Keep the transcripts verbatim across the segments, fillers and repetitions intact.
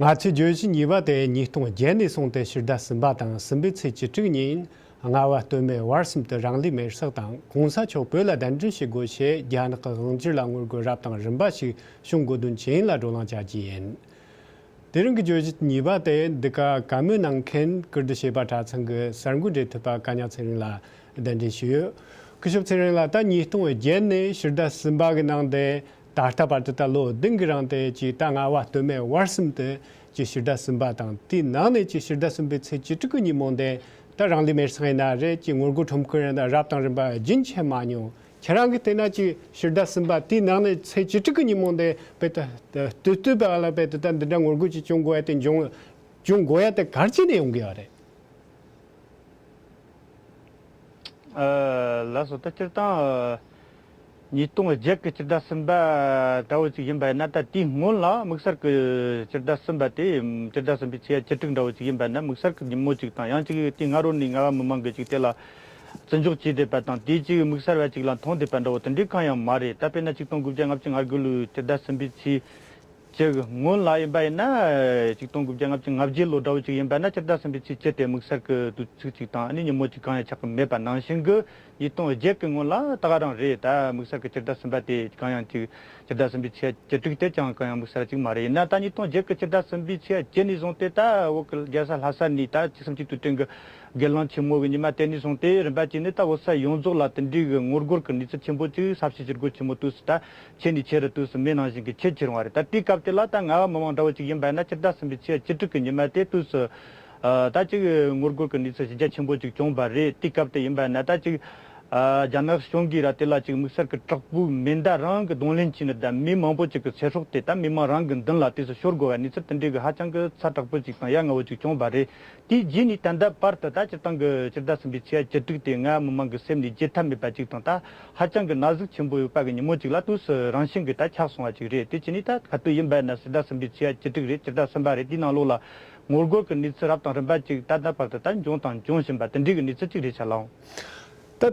ང་ཚོའི་བརྗོད་གཞི་གཉིས་པ་དེ་ཉིས་སྟོང་བརྒྱད་ནས་བཟུང་སྟེ་ཕྱི་ཟླ་གསུམ་པ་དང་གསུམ་པའི་ཚེས་བཅུ་དྲུག་ཉིན་ལྔ་བ་སྟོད་སྨད་བར་གསུམ་དུ་རང་ལུས་མེར་བསྲེགས་དང་གོང་ས་མཆོག་བོད་ལ་གདན་འདྲེན་བྱེད་དགོས་ཞེས་རྒྱ་ནག་གི་དབང་སྒྱུར་ལ་ངོ་རྒོལ་རབ་དང་རིམ་པ་ཞིག་བྱུང་དགོས་དོན་ཅི་ཡིན་ལ་བགྲོ་གླེང་བྱ་རྒྱུ་ཡིན། དེ་རིང་གི་བརྗོད་གཞི་གཉིས་པ་དེ་འདི་ག་བཀའ་མོལ་གནང་མཁན་ཀིརྟི་བྱེས་པ་གྲྭ་ཚང་གི་གསར་འགོད་འབྲེལ་མཐུད་པ་བཀའ་ཉག་ཚེ་རིང་ལགས་གདན་འདྲེན་ཞུས་ཡོད། སྐུ་ཞབས་ཚེ་རིང་ལགས། ད་ཉིས་སྟོང་བརྒྱད་ནས་ཕྱི་ཟླ་གསུམ་པ་གི་ནང་དེ་ད་ལྟ་བར་དུ་ད་ལོ་བདུན་གི་རིང་དེ་ཅིག་ད་ལྔ་བ་སྟོད་སྨད་བར་གསུམ་དུ་ཅིག་ཕྱི་ཟླ་གསུམ་པ་དང་དེའི་ནང་ནས་ཅིག་ཕྱི་ཟླ་གསུམ་པའི་ཚེས་བཅུ་དྲུག་གི་ཉིན་མོ་དེ་ད་རང་ལུས་མེར་བསྲེགས་ཡིན་ན་རེད། ཅིག་ངོ་རྒོལ་ཁྲོམ་སྐོར་ཡིན་ན་རབ་དང་རིམ་པ་རྒྱུན་ཆད་མ་མྱོང་། ཁྱེད་རང་གིས་བལྟས་ན་ཅིག་ཕྱི་ཟླ་གསུམ་པ་དེའི་ནང་ནས་ཚེས་བཅུ་དྲུག་གི་ཉིན་མོ་འདི་དཔེ་ད་ལྟོས་ལྟོས་པ་ལ་དཔེ་ད་ལྟ་འདི་འདྲ་ངོ་རྒོལ་ཅིག་བྱུང་དགོས་ཡ་དེ་འབྱུང་འབྱུང་དགོས་ཡ་དེ་ག་རེ་བྱས་ནས་ཡོང་གི་ཡོད་རེད། ཨ། ལགས་སོ། ད་སྤྱིར་བཏང་ཉིས་སྟོང་བརྒྱད་ཀྱི་ཕྱི་ཟླ་གསུམ་པ་འདྲ་བོ་ཅིག་ཡིན་པ་ཡིན་ན། ད་དེའི་སྔོན་ལ་དམིགས་བསལ་གྱི་ཕྱི་ཟླ་གསུམ་པ་དེ་ཕྱི་ཟླ་གསུམ་པའི་ཚེས་བཅུ་དྲུག་འདྲ་བོ་ཅིག་ཡིན་པ་ཡིན་ན་དམིགས་བསལ་གྱི་ཉིན་མོ་ཅིག་དང་། ཡང་ཅིག་དེའི་སྔ་རོལ་ནས་རྔ་བ་མི་མང་གིས་ཅིག་དེ་ལ་བརྩི་འཇོག་བྱས་བསྡད་པ་དང་། དེ་ཅིག་དམིགས་བསལ་བ་ཅིག་ལ་མཐོང་བསྡད་པ་འདྲ་བོ་དེ་འདྲའི་གང་ཡང་མ་རེད། ད་དཔེར་ན་ཆིག་སྟོང་དགུ་བརྒྱ་ལྔ་བཅུ་ང་དགུ་ལོའི་ཕྱི་ཟླ་གསུམ་པའི་ཚེས་བཅུ་གི་སྔོན་ལ་ཡིན་པ་ཡིན་ན། ཆིག་སྟོང་དགུ་བརྒྱ་ལྔ་བཅུ་ང་བརྒྱད་ལོ་འདྲ་བོ་ཅིག་ཡིན་པ་ན་ཕྱི་ཟླ་གསུམ་པའི་ཚེས་བཅུ་དེ་དམིགས་བསལ་གྱི་དུས་ཚིགས་ཅིག་དང་། ཨ་ནི་ཉིན་མོ་ཅིག་གང་ཡང་ཆགས་ཀྱི་མེད་པ་ནང་བཞིན་གྱི། ཉིས་སྟོང་བརྒྱད་ཀྱི་སྔོན་ལ་ད་ག་རང་རེད། ད་དམིགས་བསལ་གྱི་ཕྱི་ཟླ་གསུམ་པ་དེ་གང་ཡང་ཅིག་ཕྱི་ཟླ་གསུམ་པའི་ཚེས་བཅུ་དྲུག་དེ་ཅང་གང་ཡང་དམིགས་བསལ་ཅིག་མ་རེད། ཡིན་ན་ད་ཉིས་སྟོང་བརྒྱད་ཀྱི་ཕྱི་ཟླ་གསུམ་པའི་ཚེས་བཅུ་ནས་བཟུང་སྟེ། ད་བོད་ཀྱི་རྒྱལ་ས་ལྷ་ས་ནས་ད་བཅུ་གསུམ་གྱི་དུས་དྲན་གྱི་དགེ་སློང་ཆེན་མོ་གི་ཉི་མ་དེ་ནས་བཟུང་སྟེ་རིམ་པ་བྱས་ནས་ད་བོད་ས་ཡོངས་རྫོགས་ལ་དེ་འདྲའི་གི་ངོ་རྒོལ་གྱི་གནས་ཚུལ་ཆེན་པོ་ཅིག་ས་བྱི་ཞི་རྒོལ་ཆེན་མོ་དུས་སུ་ད་ཆེ་ནས་ཆེ་རུ་དུས་སུ་མི་ནང་བཞིན་གྱི་ཆེ་ཆེ་རུང་བ་རེད། ད་དེའི་སྐབས་དེ་ལ་ད་རྔ་བ་མི་མང་འདྲ་བོ་ཅིག་ཡིན་པ་ཡིན་ན་ཕྱི་ཟླ་གསུམ་པའི་ཚེས་བཅུ་དྲུག་གི་ཉི་མ་དེ་དུས་སུ། ཨ། ད་ཅིག་ངོ་རྒོལ་གྱི་གནས་ཚུལ་གཞི་རྒྱ་ཆེན་པོ་ཅིག་བྱུང་བ་རེད། དེའི་སྐབས་དེ་ཡིན་པ་ཡིན་ན་ད་ཅིག་ཨ། རྒྱ་ནག་གཞུང་གིས་ར་དེ་ལ་ཅིག་དམིགས་བསལ་གྱི་དྲག་པོའི་མེ་མདའ་རང་གི་གདོང་ལེན་བྱས་ནས། ད་མི་མང་པོ་ཅིག་གི་ཚེ་སྲོག་དེ་ད་མི་མང་རང་གི་མདུན་ལ་དུས་སུ་ཤོར་དགོས་པ་གནས་ཚུལ་དེ་འདྲའི་གི་ཧ་ཅང་གི་ཚ་དྲག་པོ་ཅིག་དང་ཡ་ང་བོ་ཅིག་བྱུང་བ་རེད། དེའི་རྗེས་ནས་ད་ལྟ་བར་དུ་ད་སྤྱིར་བཏང་གི་ཕྱི་ཟླ་གསུམ་པའི་ཚེས་བཅུ་དྲུག་དེ་རྔ་བ་མི་མང་གི་སེམས་ནས་བརྗེད་ཐབས་མེད་པ་ཅིག་དང་། ད་ཧ་ཅང་གི་ན་ཟུག་ཆེན་པོ་ཡོད་པ་གི་ཉིན་མོ་ཅིག་ལ་དུས་སུ་རང་བཞིན་གྱི་ད་ཆགས་སོང་བ་ཅིག་རེད། དེ་བྱས་ནས་ད་ག་དུས་ཡིན་པ་ཡིན་ན་ཕྱི་ཟླ་གསུམ་པའི་ཚེས་བཅུ་དྲུག་རེད། ཕྱི་ཟླ་གསུམ་པ་རེད། དེའི་ནང་ལོགས་ལ་ངོ་རྒོལ་གྱི་གནས་ཚུལ་རབ་དང་རིམ་པ་ཅིག་ད་ལྟ་བར་དུ་ད་འབྱུང་དང་འབྱུང་བཞིན་པ་དེ་འདྲའི་གི་གནས་ཚུལ་ཅིག་རེད་ཤག་ལགས། ད་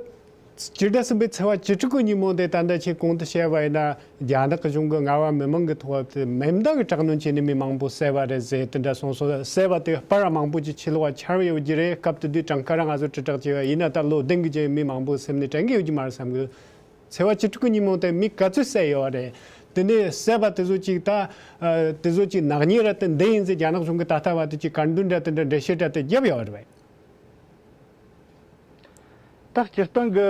སྤྱི་ཟླ་གསུམ་པའི་ཚེས་པ་བཅུ་དྲུག་གི་ཉིན་མོ་དེ་ད་ལྟ་ཁྱེད་གོང་དུ་བཤད་པ་ཡིན་ན། རྒྱ་ནག་གི་གཞུང་གིས་རྔ་བ་མི་མང་གི་ཐོག་ཏུ་མེ་མདའ་གི་དྲག་གནོན་བྱས་ནས་མི་མང་པོ་བསད་པ་རེད་ཟེར་དེ་འདྲ་སོང་སོང་། བསད་པ་དེ་སྤར་མང་པོ་ཅིག་ཕྱི་ལོགས་ཆར་ཡོད་ཀྱི་རེད། སྐབས་དེ་དུས་གྲངས་ཀ་རང་ང་ཚོ་དྲིལ་བསྒྲགས་བྱས་པ་ཡིན་ན་ད་ལོ་བདུན་གྱི་རྗེས་མི་མང་པོ་སེམས་ནས་དྲན་གྱི་ཡོད་ཀྱི་མ་རེད་བསམ་གི། ཚེས་པ་བཅུ་དྲུག་གི་ཉིན་མོ་དེ་མི་ག་ཚོད་བསད་ཡོད་རེད། དེ་ནས་བསད་པ་དེ་ཚོ་ཅིག་ད་ཨ་དེ་ཚོ་ཅིག་ནག་ཉེས་ར་དེ་འདི་ཡིན་ཟེར་རྒྱ་ནག་གཞུང་གིས་ད་ལྟ་བར་དུ་ཅིག་དཀར་འདོན་འདྲ་དེ་འདྲ་འགྲེལ་བཤད་འདྲ་དེ་བརྒྱབ་ཡོད་རེད་པས། ད་སྤྱིར་བཏང་གི་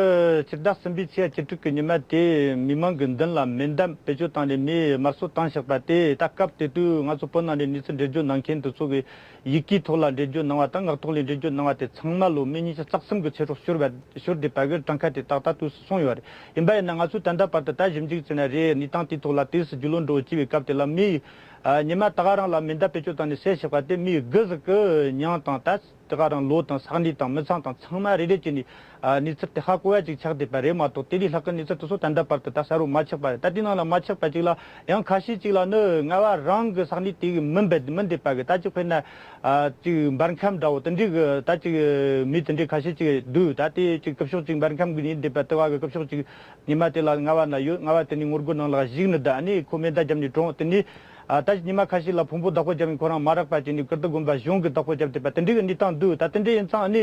ཕྱི་ཟླ་གསུམ་པའི་ཚེས་བཅུ་དྲུག་གི་ཉི་མ་དེ་མི་མང་གི་མདུན་ལ་མེ་མདའ་བེད་སྤྱོད་བཏང་ནས་མི་དམར་གསོད་བཏང་བཞག་པ་དེ། ད་སྐབས་དེ་དུས་ང་ཚོ་བོད་ནང་ནས་གནས་ཚུལ་འགྲེལ་བརྗོད་གནང་མཁན་དེ་ཚོ་གི་ཡི་གེའི་ཐོག་ལ་འགྲེལ་བརྗོད་གནང་བ་དང་ངག་ཐོག་ལ་འགྲེལ་བརྗོད་གནང་བ་དེ་ཚང་མ་ལོ་མི་ཉིས་བརྒྱ་རྩ་གསུམ་གྱི་ཚེ་སྲོག་ཤོར་བ་ཤོར་བསྡད་པ་གི་གྲངས་ཀ་དེ་ཏག་ཏག་དུས་སུ་སོང་ཡོད་རེད། ཡིན་པ་ཡིན་ན་ང་ཚོས་ད་ལྟ་བར་དུ་ད་ཞིབ་འཇུག་བྱས་ན་རེད། གནས་སྟངས་དེའི་ཐོག་ལ་དུས་སུ་རྒྱུས་ལོན་འགྲོ་བྱས་པའི་སྐབས་དེ་ལ་མི་ཨ་ཉི་མ་ད་ག་རང་ལ་མེ་མདའ་བེད་སྤྱོད་བཏང་ནས་བསད་བཞག་པ་དེ་མི་དགུ་ཟིག་གི་མྱིང་དང་ད་ད་ག་རང་ལོ་དང་ས་གནས་དང་མི་ཚང་དང་ཚང་མ་རེ་རེ་བྱས་ནས་ཨ་གནས་ཚུལ་དེ་ཧ་གོ་བ་ཅིག་ཆགས་བསྡད་པ་རེད་མ་གཏོགས། དེ་ལས་ལྷག་གི་གནས་ཚུལ་དེ་ཚོ་ད་ལྟ་བར་དུ་ད་གསལ་བོ་མ་ཆགས་པ་རེད། ད་དེའི་ནང་ལ་མ་ཆགས་པ་ཅིག་ལ་ཡང་ཁ་ཤས་ཅིག་ལ་ནི་རྔ་བ་རང་གི་ས་གནས་དེ་གི་མིན་པ་མིན་བསྡད་པ་གི། ད་ཅིག་དཔེར་ན་ཨ་ཅིག་འབར་ཁམས་འདྲ་བོ་དེ་འདྲའི་གི་ད་ཅིག་མི་དེ་འདྲའི་ཁ་ཤས་ཅིག་འདུག། ད་དེ་ཅིག་སྐུ་ཞབས་ཅིག་འབར་ཁམས་གི་ཡིན་བསྡད་པ། དེ་བ་གི་སྐུ་ཞབས་ཅིག་ཉི་མ་དེ་ལ་རྔ་བ་ན་ཡོད། རྔ་བ་དེ་ནས་ངོ་རྒོལ་ནང་ལ་གཞུག་ནས་ད་ཨ་ནི་ཁོ་མེ་མདའ་བརྒྱབ་ནས་གྲོངས། དེ་ནས་ཨ་ད་ཉི་མ་ཁ་ཤས་ལ་ཕུང་པོ་བདག་པོ་བརྒྱབ་ནས་ཁོ་རང་མ་རག་པ་བྱས་ནས་ཀིརྟི་དགོན་པ་གཞུང་གིས་བདག་པོ་བརྒྱབ་བསྡད་པ་དེ་འདྲའི་གི་གནས་སྟངས་འདུག། ད་དེ་འདྲ་ཡིན་ཙང་ཨ་ནི་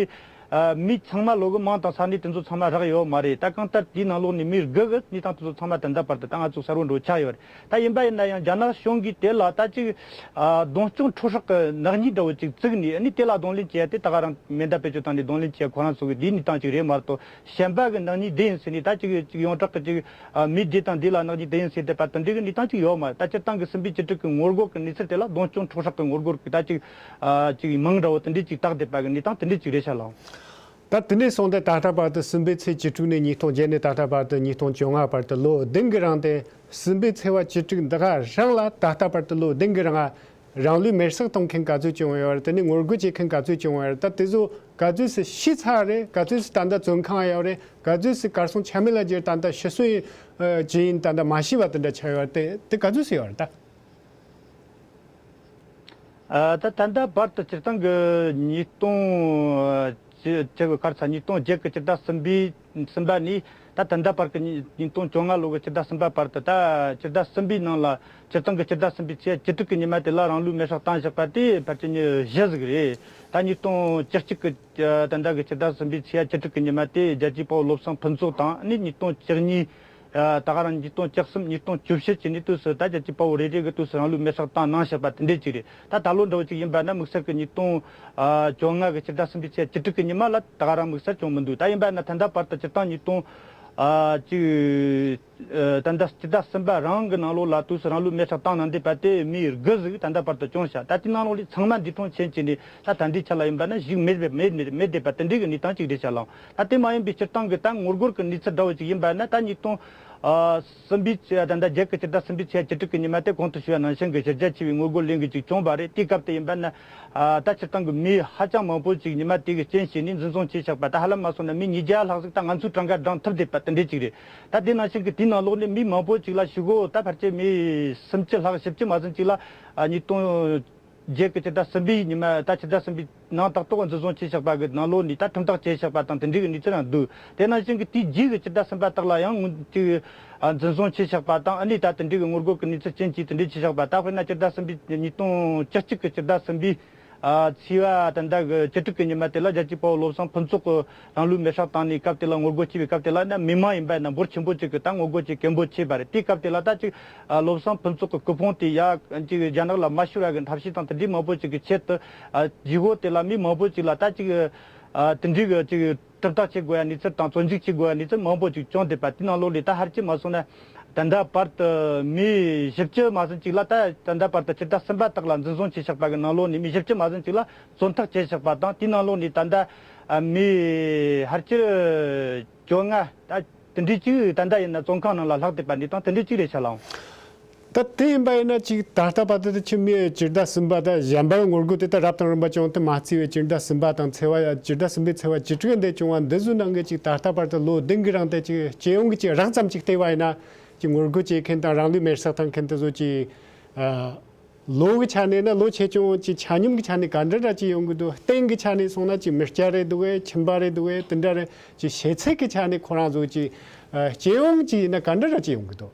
ཨ་མི་ཚང་མ་ལོ་གི་མིང་དང་ས་གནས་དེ་ཚོ་ཚང་མ་རག་ཡོད་མ་རེད། ད་གང་ལྟར་དེའི་ནང་ལོགས་ནས་མི་དགུ་གི་གནས་སྟངས་དེ་ཚོ་ཚང་མ་ད་ལྟ་བར་དུ་ད་ང་ཚོ་གསལ་བོ་འགྲོ་ཆགས་ཡོད་རེད། ད་ཡིན་པ་ཡིན་ན་ཡང་རྒྱ་ནག་གཞུང་གིས་དེ་ལ་ད་ཅིག་ཨ་གདོང་སྐྱོན་ཁྲོ་ཧྲག་གི་ནག་ཉེས་འདྲ་བོ་ཅིག་བཙུགས་ནས་ཨ་ནི་དེ་ལ་གདོང་ལེན་བྱས་ཏེ། ད་ག་རང་མེ་མདའ་བེད་སྤྱོད་བཏང་ནས་གདོང་ལེན་བྱས་ཁོ་རང་ཚོ་གི་དེའི་གནས་སྟངས་ཅིག་རེད་མ་གཏོགས། གཞན་པ་གི་ནག་ཉེས་དེ་ཡིན་ཟེར་ནས་ད་ཅིག་ཅིག་ཡོངས་གྲགས་ཀྱི་ཅིག་ཨ་མི་དེ་དང་དེ་ལ་ནག་ཉེས་དེ་ཡིན་ཟེར་བསྡད་པ་དེ་འདྲའི་གི་གནས་སྟངས་ཅིག་ཡོད་མ་རེད། ད་སྤྱིར་བཏང་གི་གསུམ་པའི་བཅུ་དྲུག་གི་ངོ་རྒོལ་གི་གནས་ཚུལ་དེ་ལ་གདོང་སྐྱོན་ཁྲོ་ཧྲག་གི་ངོ་རྒོལ་གི་ད་ཅིག་ཨ་ཅིག་མིང་འདྲ་བོ་དེ་འདྲའི་ཅིག་བཏགས་བསྡད་པ་གི་གནས་སྟངས་དེ་འདྲའི་ཅིག་རེད་ཤག་ལགས། ད་དེ་ནས་བཟུང་སྟེ་ད་ལྟ་བར་དུ་གསུམ་པའི་ཚེས་བཅུ་དྲུག་ནས་ཉིས་སྟོང་བརྒྱད་ནས་ད་ལྟ་བར་དུ་ཉིས་སྟོང་བཅོ་ལྔ་བར་དུ་ལོ་བདུན་གི་རིང་སྟེ། གསུམ་པའི་ཚེས་པ་བཅུ་དྲུག་འདི་ག་རང་ལ་ད་ལྟ་བར་དུ་ལོ་བདུན་གི་རིང་རང་ལུས་མེར་སྲེག་གཏོང་མཁན་ག་ཚོད་བྱུང་ཡོད་རེད། དེ་ནས་ངོ་རྒོལ་བྱེད་མཁན་ག་ཚོད་བྱུང་ཡོད་རེད། ད་དེ་ཚོ་ག་ཚོད་སུ་ཤི་ཚར་རེད། ག་ཚོད་སུ་ད་ལྟ་བཙོན་ཁང་ཡོད་རེད། ག་ཚོད་སུ་གར་སོང་ཆ་མེད་ལ་གྱུར། ད་ལྟ་ཤི་གསོན་ཅི་ཡིན་ད་ལྟ་མ་ཤི་བ་དེ་འདྲ་ཆགས་ཡོད་རེད། དེ་དེ་ག་ཚོད་སུ་ཡོད་རེད་ད། ཨ་ད་ད་ལྟ་བར་དུ་སྤྱིར་བཏང་གི་ཉིས་སྟོང་ཨ་ཅི་ཅི་གི་གར་ས་ཉིས་སྟོང་བརྒྱད་ཀྱི་སྤྱི་ཟླ་གསུམ་པའི་གསུམ་པ་ནས་ ད་ད་ལྟ་བར་གྱི་ཉིས་ཉིས་སྟོང་བཅོ་ལྔ་ལོ་གི་སྤྱི་ཟླ་གསུམ་པ་བར་དུ། ད་སྤྱི་ཟླ་གསུམ་པའི་ནང་ལ། སྤྱིར་བཏང་གི་སྤྱི་ཟླ་གསུམ་པའི་ཚེས་བཅུ་དྲུག་གི་ཉི་མ་དེ་ལ་རང་ལུས་མེར་སྲེག་བཏང་བཞག་པ་དེ་ཕལ་ཆེར་ཉིན་བཞི་ཟིག་རེད། ད་ཉིས་སྟོང་བཅུ་གཅིག་གི་ད་ལྟ་གི་སྤྱི་ཟླ་གསུམ་པའི་ཚེས་བཅུ་དྲུག་གི་ཉི་མ་དེ་རྒྱལ་གཅེས་དཔའ་བོ་བློ་བཟང་ཕུན་ཚོགས་དང་། ཨ་ནི་ཉིས་སྟོང་བཅུ་གཉིས། ད་ག་རང་ཉིས་སྟོང་བཅུ་གསུམ། ཉིས་སྟོང་བཅུ་བཞི་བྱས་ནས་དུས་སུ་ད་རྒྱལ་གཅེས་དཔའ་བོ་རེ་རེ་གི་དུས་སུ་རང་ལུས་མེར་སྲེག་བཏང་གནང་བཞག་པ་དེ་འདྲས་ཅིག་རེད། ད་ད་ལོ་འདྲ་བོ་ཅིག་ཡིན་པ་ན་དམིགས་བསལ་གྱི་ཉིས་སྟོང་བཅོ་ལྔ་གི་སྤྱི་ཟླ་གསུམ་པའི་ཚེས་བཅུ་དྲུག་གི་ཉི་མ་ལ་ད་ག་རང་དམིགས་བསལ་བྱུང་མི་འདུག་ད་ཡིན་པ་ན་ད་ལྟ་བར་དུ་སྤྱིར་བཏང་ཉིས་སྟོང་གཅིག་ད་ལྟ་སྤྱི་ཟླ་གསུམ་པ་རང་གི་ནང་ལོགས་ལ་དུས་སུ་རང་ལུས་མེར་སྲེག་བཏང་གནང་བསྡད་པ་དེ་མི་དགུ་ཟིག་ད་ལྟ་བར་དུ་བྱུང་ཤག་ད་དེའི་ནང་ལོགས་ལས་ཚང་མ་འདས་གྲོངས་ཕྱིན་བྱས་ནས། ད་ད་ལྟའི་ཆ་ལ་ཡིན་པ་ན་ཞིག་མེད་པའི་མེད་མེད་མེད་བསྡད་པ་དེ་འདྲའི་གི་གནས་སྟངས་ཅིག་རེད་ཤག་ལགས། ད་དེ་མ་ཡིན་པའི་སྤྱིར་བཏང་གི་ད་ངོ་རྒོལ་གྱི་གནས་ཚུལ་འདྲ་བོ་ཅིག་ཡིན་པ་ན། ད་ཉིས་སྟོང་གསུམ་པའི་ཚེས། ད་ལྟ་རྒྱལ་གྱི་སྤྱི་ཟླ་གསུམ་པའི་ཚེས་བཅུ་དྲུག་གི་ཉི་མ་དེ་གོང་དུ་ཞུས་པ་ནང་བཞིན་གྱི་གཞི་རྒྱ་ཆེ་བའི་ངོ་རྒོལ་ལས་འགུལ་ཅིག་བྱུང་བ་རེད། དེའི་སྐབས་དེ་ཡིན་པ་ན། ད་སྤྱིར་བཏང་གི་མི་ཧ་ཅང་མང་པོ་ཅིག་ཉི་མ་དེ་གི་རྐྱེན་བྱས་ནས་འཛིན་བཟུང་བྱས་ཆགས་པ། ད་ཧ་ལམ་མ་སོང་ན་མི་ཉིས་བརྒྱ་ལྷག་ཟིག་ད་ང་ཚོའི་གྲངས་ཀ་བགྲང་ཐུབ་བསྡད་པ་དེ་འདྲས་ཅིག་རེད། ད་དེ་ནང་བཞིན་གྱི་དེའི་ནང་ལོགས་ནས་མི་མང་པོ་ཅིག་ལ་ཞུ་གོ། ད་ཕལ་ཆེར་མི་སུམ་ཅུ་ལྷག་བཞི་བཅུ་མ་ཟིན་ཅིག་ལ་ཉིས་སྟོང་རྒྱལ་གྱི་སྤྱི་ཟླ་གསུམ་པའི་ཉི་མ། ད་སྤྱི་ཟླ་གསུམ་པའི་ནང་ཏག་ཏག་འཛིན་བཟུང་བྱས་བཞག་པ་གི་ནང་ལོགས་ནས་ད་ཁྲིམས་ཐག་བཅད་བཞག་པ་དང་དེ་འདྲའི་གི་གནས་ཚུལ་རང་འདུག་དེ་ནང་བཞིན་གི་དེའི་རྗེས་ཀྱི་སྤྱི་ཟླ་གསུམ་པ་དག་ལ་ཡང་ངོ་ཅིག་འཛིན་བཟུང་བྱས་བཞག་པ་དང་། ཨ་ནི་ད་དེ་འདྲའི་གི་ངོ་རྒོལ་གི་གནས་ཚུལ་ཅན་གྱིས་དེ་འདྲའི་བྱས་བཞག་པ། ད་དཔེར་ན་སྤྱི་ཟླ་གསུམ་པའི། ཉིས་སྟོང་བཅུ་གཅིག་གི་སྤྱི་ཟླ་གསུམ་པའི་ཚེས་པ་ད་ལྟ་གི་བཅུ་དྲུག་གི་ཉི་མ་དེ་ལ་རྒྱལ་གཅེས་དཔའ་བོ་བློ་བཟང་ཕུན་ཚོགས་ཀྱི་རང་ལུས་མེར་སྲེག་བཏང་ནས་སྐབས་དེ་ལ་ངོ་རྒོལ་བྱས་པའི་སྐབས་དེ་ལ་ན་མི་མང་ཡིན་པ་ན་འབོར་ཆེན་པོ་ཅིག་གིས་ད་ངོ་རྒོལ་ཅིག་གད་འབོད་བྱས་པ་རེད། དེའི་སྐབས་དེ་ལ་ད་ཅིག་བློ་བཟང་ཕུན་ཚོགས་ཀྱི་སྐུ་ཕུང་དེ་ཡ་ཅིག་རྒྱ་ནག་ལ་མ་ཤོར་བ་གི་ཐབས་ཤེས་དང་དེ་འདྲའི་མང་པོ་ཅིག་གི་ཆེད་དུ། ཨ། ཇི་ཧོ་དེ་ལ་མི་མང་པོ་ཅིག་ལ་ད་ཅིག་ཨ། དེ་འདྲའི་གི་ཅིག་གྲུབ་རྟགས་བྱེད་དགོས་ཡ་གནས་ཚུལ་དང་བཙོན་འཇུག་བྱེད་དགོས་ཡ་གནས་ཚུལ་མང་པོ་ཅིག་བྱུང་བསྡད་པ། དེའི་ནང་ལོགས་ལས་ད་ཕལ་ཆེར་མ་སོང་ན་ད་ལྟ་བར་དུ་མི་བཞི་བཅུ་མ་ཟིན་ཅིག་ལ། ད་ད་ལྟ་བར་དུ་སྤྱི་ཟླ་གསུམ་པ་དག་ལ་འཛིན་བཟུང་བྱས་བཞག་པ་གི་ནང་ལོགས་ནས་མི་བཞི་བཅུ་མ་ཟིན་ཅིག་ལ་བཙོན་ཐག་བཅད་བཞག་པ་དང་། དེའི་ནང་ལོགས་ནས་ད་ལྟ་ཨ། མི་ཕལ་ཆེར་བཅོ་ལྔ་ད་དེ་འདྲའི་ཅིག་ད་ལྟ་ཡིན་ན་བཙོན་ཁང་ནང་ལ་ལྷག་བསྡད་པ་འདི་དང་དེ་འདྲའི་ཅིག་རེད་ཤག་ལགས། ད་དེ་ཡིན་པ་ཡིན་ན་ཅིག་ད་ལྟ་བར་དུ་དེ་ཕྱི་མའི་སྤྱི་ཟླ་གསུམ་པ་ད་གཞན་པ་ངོ་རྒོལ་དེ་ད་རབ་དང་རིམ་པ་བྱུང་སྟེ་མ་བརྩིས་པའི་སྤྱི་ཟླ་གསུམ་པ་དང་ཚེས་པ། སྤྱི་ཟླ་གསུམ་པའི་ཚེས་པ་བཅུ་དྲུག་འདི་བྱུང་བ་འདི་ཚོའི་ནང་གི་ཅིག་ད་ལྟ་བར་དུ་ལོ་བདུན་གི་རིང་དེ་ཅིག་སྤྱི་ཡོངས་ཀྱི་ཅིག་རགས་ཙམ་ཅིག་བལྟས་པ་ཡིན་ན། ཅིག་ངོ་རྒོལ་བྱེད་མཁན་དང་རང་ལུས་མེར་སྲེག་བཏང་མཁན་དེ་ཚོ་ཅིག་ཨ། ལོ་གི་ཆ་ནས་ན་ལོ་ཆེ་ཆུང་ཅིག་ཆ་སྙོམས་ཀྱི་ཆ་ནས་ག་འདྲ་འདྲ་ཅིག་ཡོང་གི་འདུག་གཏན་གྱི་ཆ་ནས་སོང་ན་ཅིག་མི་སྐྱ་རེད་འདུག་གས། ཁྱིམ་པ་རེད་འདུག་གས། དེ་འདྲ་རེད། ཅིག་ཤེས་ཚད་ཀྱི་ཆ་ནས་ཁོ་རང་ཚོ་ཅིག་ཨ། སྤྱི་ཡོངས་ཅིག་ཡིན་ན་ག་འདྲ་འདྲ་ཅིག་ཡོང་གི་འདུག་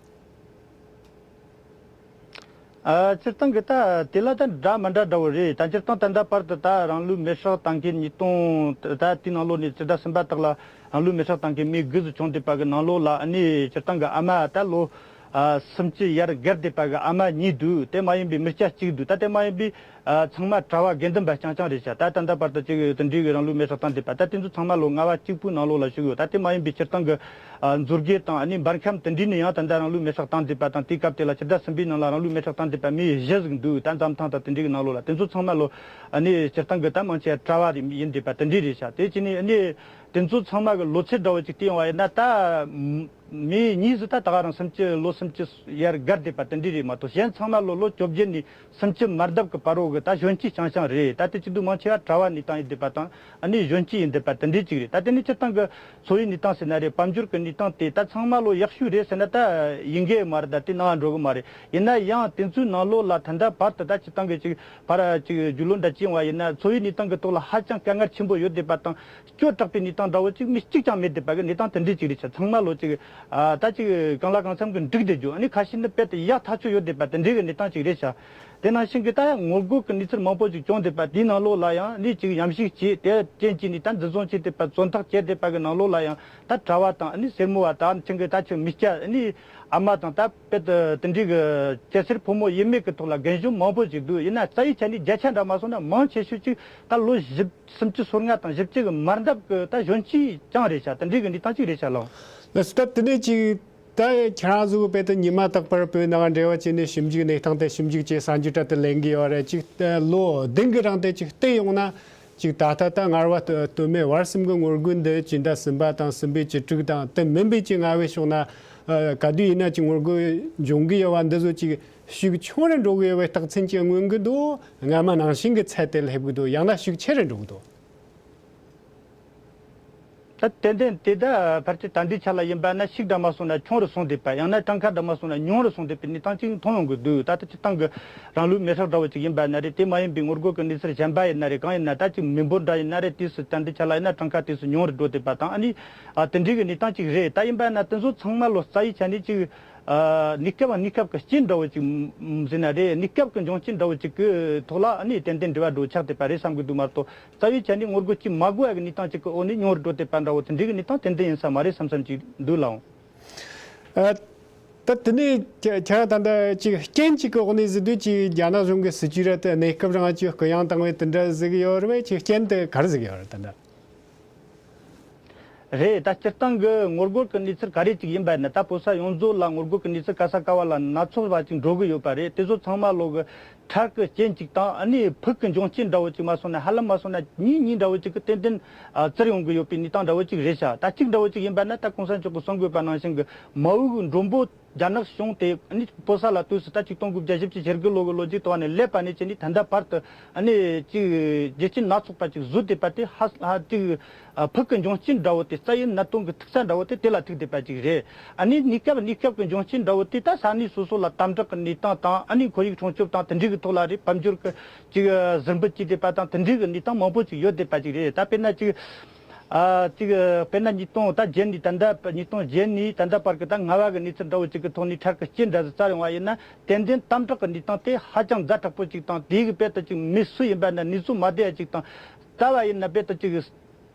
ཨ། སྤྱིར་བཏང་གི་ད་དེ་ལ་ད་འདྲ་མི་འདྲ་འདྲ་བོ་རེད། ད་སྤྱིར་བཏང་ད་ལྟ་བར་དུ་ད་རང་ལུས་མེར་སྲེག་བཏང་མཁན་ཉིས་སྟོང་ད་དེའི་ནང་ལོགས་ནས་སྤྱི་ཟླ་གསུམ་པ་དག་ལ་རང་ལུས་མེར་སྲེག་བཏང་མཁན་མི་དགུ་ཙམ་བྱུང་བསྡད་པ་གི་ནང་ལོགས་ལ། ཨ་ནི་སྤྱིར་བཏང་གི་ཨ་མ་ད་ལོ་ཨ། སུམ་ཅུ་ཡར་བརྒལ་བསྡད་པ་གི་ཨ་མ་གཉིས་འདུག་དེ་མ་ཡིན་པའི་མི་སྐྱ་གཅིག་འདུག་ད་དེ་མ་ཡིན་པའི་ཨ། ཚང་མ་གྲྭ་བ་དགེ་འདུན་པ་རྐྱང་རྐྱང་རེད་ཤག་ད་ད་ལྟ་བར་དུ་ཅིག་དེ་འདྲའི་གི་རང་ལུས་མེར་སྲེག་བཏང་བསྡད་པ་ད་དེ་ཚོ་ཚང་མ་ལོ་ལྔ་བ་གཅིག་པུའི་ནང་ལོགས་ལ་བཞུགས་ཡོད། ད་དེ་མ་ཡིན་པའི་སྤྱིར་བཏང་གི་ཨ། མཛོད་དགེ་དང་ཨ་ནི་འབར་ཁམས་དེ་འདྲའི་ནས་ཡང་ད་ལྟ་རང་ལུས་མེར་སྲེག་བཏང་བསྡད་པ་དང་། དེའི་སྐབས་དེ་ལ་སྤྱི་ཟླ་གསུམ་པའི་ནང་ལ་རང་ལུས་མེར་སྲེག་བཏང་བསྡད་པ་མི་བཞི་ཟིག་འདུག་ད་འཛམ་ཐང་དང་དེ་འདྲའི་གི་ནང་ལོགས་ལ་དེ་ཚོ་ཚང་མ་ལོ་ཨ་ནི་སྤྱིར་བཏང་གི་ད་མང་ཆེ་གྲྭ་བ་ཡིན་བསྡད་པ་དེ་འདྲའི་རེད་ཤག་དེ་བྱས་ནས་ཨ་ནི་དེ་ཚོ་ཚང་མ་གི་ལོ་ཚད་འདྲ་བོ་ཅིག་བལྟས་ཡོང་བ་ཡིན་ན། ད་མི་གཉིས་ཟིག་ད་ད་ག་རང་སུམ་ཅུ་ལོ་སུམ་ཅུ་ཡར་བརྒལ་བསྡད་པ་དེ་འདྲའི་རེད་མ་གཏོགས། གཞན་ཚང་མ་ལོ་ལོ་བཅོ་བརྒྱད་ནས་སུམ་ཅུ་མར་བརྡབ་ཀྱི་བར་རོ་གི་ད་གཞོན་སྐྱེས་རྐྱང་རྐྱང་རེད། ད་དེ་བྱེད་དུས་མང་ཆེ་བ་གྲྭ་བ་གནས་སྟངས་ཡིན་བསྡད་པ་དང་། ཨ་ནི་གཞོན་སྐྱེས་ཡིན་བསྡད་པ་དེ་འདྲའི་ཅིག་རེད། ད་དེ་ནི་སྤྱིར་བཏང་གི་འཚོ་བའི་གནས་སྟངས་ཟེར་ན་རེད། དཔལ་འབྱོར་གྱི་གནས་སྟངས་དེ་ད་ཚང་མ་ལོ་ཡག་ཤོས་རེད་ཟེར་ན་ད་ཡིན་གྱི་མ་རེད། ད་དེ་ནང་འགྲོ་གི་མ་རེད། ཡིན་ན་ཡང་དེ་ཚོའི་ནང་ལོགས་ལ་ད་ལྟ་བར་དུ་ད་སྤྱིར་བཏང་གི་ཅིག་བར་ཅིག་རྒྱུས་ལོན་འདྲ་བྱས་ཡོང་བ་ཡིན་ན། འཚོ་བའི་གནས་སྟངས་ཀྱི་ཐོག་ལ་ཧ་ཅང་དཀའ་ངལ་ཆེན་པོ་ཡོད་བསྡད་པ་དང་། སྐྱོ་དྲགས་པའི་གནས་སྟངས་འདྲ་བོ་ཅིག་མི་གཅིག་ཀྱང་མེད་བསྡད་པ་གི་གནས་སྟངས་དེ་འདྲའི་ཅིག་རེད་ཤག་ཚང་མ་ལོ་ཅིག་ཨ། ད་ཅིག་གང་ལ་གང་འཚམ་གི་འགྲིག་བསྡད་རྒྱུ། ཨ་ནི་ཁ་ཤས་ནི་དཔེ་དེ་ཡག་ཐག་ཆོད་ཡོད་བསྡད་པ་དེ་འདྲའི་གི་གནས་སྟངས་ཅིག་རེད་ཤག་དེ་ནང་བཞིན་གི་ད་ངོ་རྒོལ་གི་གནས་ཚུལ་མང་པོ་ཅིག་བྱུང་བསྡད་པ་དེའི་ནང་ལོགས་ལ་ཡང་ནི་ཅིག་ཉམས་ཞིབ་བྱས། དེ་རྐྱེན་གྱིས་ནི་ད་འཛིན་བཟུང་བྱས་བསྡད་པ། བཙོན་ཐག་བཅད་བསྡད་པ་གི་ནང་ལོགས་ལ་ཡང་ད་གྲྭ་བ་དང་ཨ་ནི་སེར་མོ་བ་དང་ཨ་ནི་ཅིག་གི་ད་ཅིག་མི་སྐྱ་ཨ་ནི་ཨ་མ་དང་ད་དཔེ་དེ་དེ་འདྲའི་གི་སྐྱ་སེར་ཕོ་མོ་དབྱེ་མེད་གི་ཐོག་ལ་རྒན་གཞོན་མང་པོ་ཅིག་འདུག་ཡིན་ན་རྩ་བའི་ཆ་ནས་བརྒྱ་ཆ་འདྲ་མ་སོང་ན་མང་ཆེ་ཤོས་ཅིག་ད་ལོ་བཞི། སུམ་ཅུ་སོ་ལྔ་དང་བཞི་བཅུ་གི་མར་འདབ་ཀྱི་ད་གཞོན་སྐྱེས་རྐྱང་རེད་ཤག་དེ་འདྲའི་གི་གནས་སྟངས་ཅིག་རེད་ཤག་ལགས། ལགས་སོ། ད་དེ་ནས་ཅིག་ད་ཁྱེད་རང་ཚོ་གི་དཔེ་དེ་ཉི་མ་རྟག་པར་བོད་ནང་འབྲེལ་བ་བྱས་ནས་ཞིབ་འཇུག་གནས་སྟངས་དེ་ཞིབ་འཇུག་བྱས་གསར་འགྱུར་འདྲ་དེ་ལེན་གི་ཡོད་རེད། ཅིག་ད་ལོ་བདུན་གི་རིང་དེ་ཅིག་བལྟས་ཡོང་ན། ཅིག་ད་ལྟ་ད་སྔར་བ་སྟོད་སྨད་བར་གསུམ་གི་ངོ་རྒོལ་འདི་སྤྱི་ཟླ་གསུམ་པ་དང་གསུམ་པའི་བཅུ་དྲུག་དང་དེ་མིན་པའི་ཅིག་སྔ་བའི་ཕྱོགས་ན་ག་དུས་ཡིན་ན་ཅིག་ངོ་རྒོལ་འབྱུང་གི་ཡོད་པ་འདི་ཚོ་ཅིག་ཤུགས་ཆུང་རུ་འགྲོ་གི་ཡོད་པའི་རྟགས་མཚན་ཅིག་མངོན་གི་འདུག་སྔ་མ་ནང་བཞིན་གྱི་ཚད་དེ་སླེབས་གི་འདུག་ཡང་ན་ཤུགས་ཆེ་རུ་འགྲོ་གི་འདུག་ད་ཏན་ཏན་དེ་ད་ཕལ་ཆེར་ད་ལྟའི་ཆ་ལ་ཡིན་པ་ན་ཤུགས་འདྲ་མ་སོང་ན་ཆུང་རུ་སོང་བསྡད་པ། ཡང་ན་གྲངས་ཀ་འདྲ་མ་སོང་ན་ཉུང་རུ་སོང་བསྡད་པའི་གནས་སྟངས་ཅིག་མཐོང་ཡོང་གི་འདུག་ད་ལྟ་སྤྱིར་བཏང་གི་རང་ལུས་མེ་སྲེག་འདྲ་བོ་ཅིག་ཡིན་པ་ན་རེད། དེ་མ་ཡིན་པའི་ངོ་རྒོལ་གྱི་གནས་ཚུལ་གཞན་པ་ཡིན་ན་རེད། གང་ཡིན་ན་ད་ཅིག་མི་འབོར་འདྲ་ཡིན་ན་རེད། དུས་སུ་ད་ལྟའི་ཆ་ལ་ཡིན་ན་གྲངས་ཀ་དུས་སུ་ཉུང་རུ་འགྲོ་བསྡད་པ་དང་། ཨ་ནི་ཨ་དེ་འདྲའི་གི་གནས་སྟངས་ཅིག་རེད། ད་ཡིན་པ་ན་དེ་ཚོ་ཚང་མ་ལོ་རྩ་བའི་ཆ་ནས་ཅིག་ཨ་གནས་སྐབས་གནས་སྐབས་ཀྱི་རྐྱེན་འདྲ་བོ་ཅིག་ཟེར་ན་རེད། གནས་སྐབས་ཀྱི་འབྱུང་རྐྱེན་འདྲ་བོ་ཅིག་གི་ཐོག་ལ་ཨ་ནི་ཏན་ཏན་འབྲེལ་བ་འགྲོ་ཆགས་བསྡད་པ་རེད་བསམ་གི་འདུག་མ་གཏོགས། རྩ་བའི་ཆ་ནས་ངོ་རྒོལ་ཅིག་མ་དགོས་ཡ་གི་གནས་སྟངས་ཅིག་གི་འོག་ནས་ཉུང་རུ་འགྲོ་བསྡད་པ་འདྲ་བོ་དེ་འདྲའི་གི་གནས་སྟངས་ཏན་ཏན་ཡིན་ས་མ་རེད་བསམ་བསམ་ཅིག་འདུག་ལགས། ཨ། ད་དེ་ནས་ཁྱེད་ཁྱེད་རང་ད་ལྟ་ཅིག་རྐྱེན་ཅིག་གི་འོག་ནས་ཟེར་དུས་ཅིག་རྒྱ་ནག་གཞུང་གི་སྲིད་ཇུས་ར་དེ་གནས་སྐབས་རང་ཅིག་གུ་ཡངས་བཏང་བའི་དེ་འདྲ་ཟེར་གི་ཡོད་རེད་བས། ཅིག་རྐྱེན་དེ་ག་རེ་ཟེར་གི་ཡོད་རེད་ད་ལྟ། རེད། ད་སྤྱིར་བཏང་གི་ངོ་རྒོལ་གི་གནས་ཚུལ་ག་རེ་ཅིག་ཡིན་པ་ཡིན་ན། ད་བོད་ས་ཡོངས་རྫོགས་ལ་ངོ་རྒོལ་གི་གནས་ཚུལ་ག་ས་ག་བ་ལ་སྣ་ཚོགས་པ་ཅིག་འགྲོ་གི་ཡོད་པ་རེད། དེ་ཚོ་ཚང་མ་ལོག་གི་ཁྲག་གི་རྐྱེན་ཅིག་དང་། ཨ་ནི་ཕུགས་ཀྱི་འབྱུང་རྐྱེན་འདྲ་བོ་ཅིག་མ་སོང་ན་ཧ་ལམ་མ་སོང་ན་གཉིས་གཉིས་འདྲ་བོ་ཅིག་གི་ཏན་ཏན་ཨ་བཙིར་ཡོང་གི་ཡོད་པའི་གནས་སྟངས་འདྲ་བོ་ཅིག་རེད་ཤག་ད་གཅིག་འདྲ་བོ་ཅིག་ཡིན་པ་ན་ད་གོང་ས་མཆོག་གིས་གསུང་དགོས་པ་ནང་བཞིན་གི་མ་འོངས་གི་མགྲོན་པོ་རྒྱ་ནག་གཞུང་དེ་ཨ་ནི་བོད་ས་ལ་དུས་སུ་ད་ཆིག་སྟོང་དགུ་བརྒྱ་བཞི་བཅུ་ཞེ་དགུ་ལོ་གི་ལོ་རྒྱུས་ཐོག་ནས་སླེབས་པ་ནས་བྱས་ནས་ད་ལྟ་བར་དུ་ཨ་ནི་ཅིག་རྒྱུ་རྐྱེན་སྣ་ཚོགས་པ་ཅིག་བཟོས་བསྡད་པ་དེ་ཧ་ཧ་ཅིག་ཨ་ཕུགས་ཀྱི་འབྱུང་རྐྱེན་འདྲ་བོ་དེ། རྩ་བའི་གནད་དོན་གྱི་ཐུག་ས་འདྲ་བོ་དེ་དེ་ལ་ཐུག་བསྡད་པ་ཅིག་རེད། ཨ་ནི་གནས་སྐབས་གནས་སྐབས་ཀྱི་འབྱུང་རྐྱེན་འདྲ་བོ་དེ་ད་ས་གནས་སོ་སོ་ལ་དམ་དྲག་གི་གནས་སྟངས་དང་། ཨ་ནི་ཁོར་ཡུག་སྲུང་སྐྱོབ་དང་དེ་འདྲའི་གི་ཐོག་ལ་རེད། དཔལ་འབྱོར་གྱི་ཅིག་ཟུར་འབུད་བྱས་བསྡད་པ་དང་། དེ་འདྲའི་གི་གནས་སྟངས་མང་པོ་ཅིག་ཡོད་བསྡད་པ་ཅིག་རེད། ད་དཔེར་ན་ཅིག་ཨ་ཅིག་དཔེར་ན་ཉིས་སྟོང་ད་བརྒྱད་ནས་ད་ལྟ་ཉིས་སྟོང་བརྒྱད་ནས་ད་ལྟ་བར་གྱི་ད་ལྔ་བ་གི་གནས་ཚུལ་འདྲ་བོ་ཅིག་གི་ཐོག་ནས་ཁྲག་གི་རྐྱེན་འདྲ་ཟིག་བཙིར་ཡོང་བ་ཡིན་ན། ཏན་ཏན་དམ་དྲག་གི་གནས་སྟངས་དེ་ཧ་ཅང་ཛ་དྲག་པོ་ཅིག་དང་། དེ་གི་དཔེ་ལྟ་ཅིག་མི་སུ་ཡིན་པ་ན་ནུས་སུ་མ་བསྡད་ཡ་ཅིག་དང་། ད་བ་ཡིན་ན་དཔེ་ལྟ་ཅིག་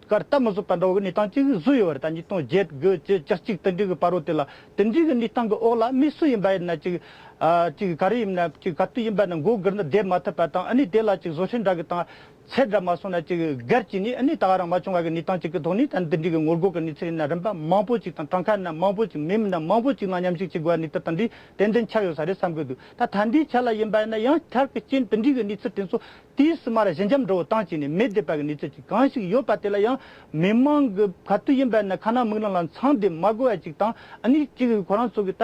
གར་སྟབས་མི་བཟོད་པ་འདྲ་བོ་གི་གནས་སྟངས་ཅིག་བཟོས་ཡོད་རེད། ད་ཉིས་སྟོང་བརྒྱད་དགུ་བཅུ་བཅུ་གཅིག་དེ་འདྲའི་གི་བར་རོ་དེ་ལ་དེ་འདྲའི་གི་གནས་སྟངས་གི་འོག་ལ་མི་སུ་ཡིན་པ་ཡིན་ན་ཅིག་ཨ་ཅིག་ག་རེ་ཡིན་ན་ཅིག་ག་དུས་ཡིན་པ་ན་མགོ་སྒུར་ནས་བསྡད་མ་ཐུབ་པ་དང་། ཨ་ནི་དེ་ལ་ཅིག་བཟོད་བསྲན་འདྲ་གི་དང་། ཚད་འདྲ་མ་སོང་ན་ཅིག་སྒེར་གྱིས་ནི་ཨ་ནི་ད་ག་རང་མ་བྱུང་བ་གི་གནས་སྟངས་ཅིག་གི་ཐོག་ནས། ད་འདི་འདྲའི་གི་ངོ་རྒོལ་གི་གནས་ཚུལ་ཡིན་ན་རིམ་པ་མང་པོ་ཅིག་དང་། གྲངས་ཀ་ཡིན་ན་མང་པོ་ཅིག་མི་མིན་ན་མང་པོ་ཅིག་ནང་མཉམ་ཞུགས་བྱེད་དགོས་པ་གནས་སྟངས་དེ་འདྲའི་ཏན་ཏན་ཆགས་ཡོད་ས་རེད་བསམ་གི་འདུག་ད་ད་ལྟའི་ཆ་ལ་ཡིན་པ་ཡིན་ན་ཡང་ཁྲག་གི་རྐྱེན་དེ་འདྲའི་གི་གནས་ཚུལ་དེ་ཚོ་དུས་སུ་མར་ཞི་འཇམ་འདྲ་བོ་བཏང་བྱས་ནས་མེད་བསྡད་པ་གི་གནས་ཚུལ་ཅིག་གང་ཞིག་ཡོད་པ་དེ་ལ་ཡང་མི་མང་གི་ག་དུས་ཡིན་པ་ཡིན་ན་ཁ་ནང་མིག་ནང་ལ་འཚང་སྟེ་མ་དགོས་པ་ཅིག་དང་། ཨ་ནི་ཅིག་ཁོ་རང་ཚོ་གི་ད་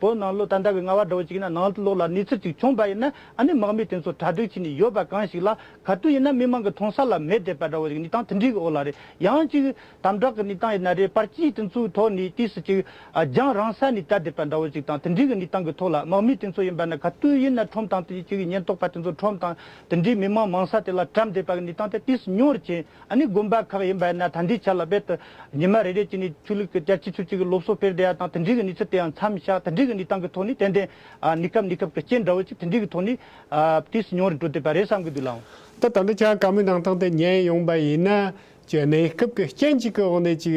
བོད་ནང་ལོགས་ད་ལྟ་གི་ལྔ་བ་འདྲ་བོ་ཅིག་ཡིན་ན་ནང་ལོགས་ལ་གནས་ཚུལ་ཅིག་བྱུང་པ་ཡིན་ན། ཨ་ནི་དམག་མི་དེ་ཚོ་གྲ་སྒྲིག་བྱས་ནས་ཡོད་པ་གང་ཞིག་ལ། ག་དུས་ཡིན་ན་མི་མང་གི་མཐོང་ས་ལ་མེད་བསྡད་པ་འདྲ་བོ་ཞིག་གནས་སྟངས་དེ་འདྲའི་གི་འོག་ལ་རེད། ཡང་ཅིག་དམ་དྲག་གི་གནས་སྟངས་ཡིན་ན་རེད། པར་ཆས་དེ་ཚོའི་ཐོག་ནས་དུས་སུ་ཅིག་ཨ་རྒྱང་རིང་ས་ནས་བལྟས་བསྡད་པ་འདྲ་བོ་ཞིག་དང་། དེ་འདྲའི་གི་གནས་སྟངས་གི་ཐོག་ལ་དམག་མི་དེ་ཚོ་ཡིན་པ་ན་ག་དུས་ཡིན་ན་ཁྲོམ་དང་དེ་ཅིག་ཉེན་རྟོག་པ་དེ་ཚོ་ཁྲོམ་དང་དེ་འདྲའི་མི་མང་མང་ས་དེ་ལ་བཀྲམ་བསྡད་པ་གི་གནས་སྟངས་དེ་དུས་སུ་ཉུང་རུ་ཕྱིན། ཨ་ནི་དགོན་པ་ཁག་ཡིན་པ་ན་ད་ལྟའི་ཆ་ལ་རྦད་དེ་ཉི་མ་རེ་རེ་བྱས་ནས་ཆོས་ལུགས་ཀྱི་རྒྱལ་སྤྱིའི་ཆོས་ཀྱི་སློབ་གསོ་སྤེལ་བསྡད་ཡ་དང་། དེ་འདྲའི་གི་གནས་ཚུལ་དེ་ཡང་མཚམས་བཞག་དེ་འདྲའི་གི་གནས་སྟངས་གི་ཐོག་ནས་ཏན་ཏན་ཨ་གནས་སྐབས་གནས་སྐབས་ཀྱི་རྐྱེན་འདྲ་བོ་ཅིག་དེ་འདྲའི་གི་ཐོག་ནས། ཨ་དུས་སུ་ཉུང་རུ་འགྲོ་བསྡད་པ་རེད་བསམ་གི་འདུག་ལགས། ད་ད་ལྟ་ཁྱེད་རང་བཀའ་མོལ་གནང་སྟངས་དེ་ཉན་ཡོང་པ་ཡིན་ན། ཅིག་གནས་སྐབས་ཀྱི་རྐྱེན་གཅིག་གི་འོག་ནས་ཅིག་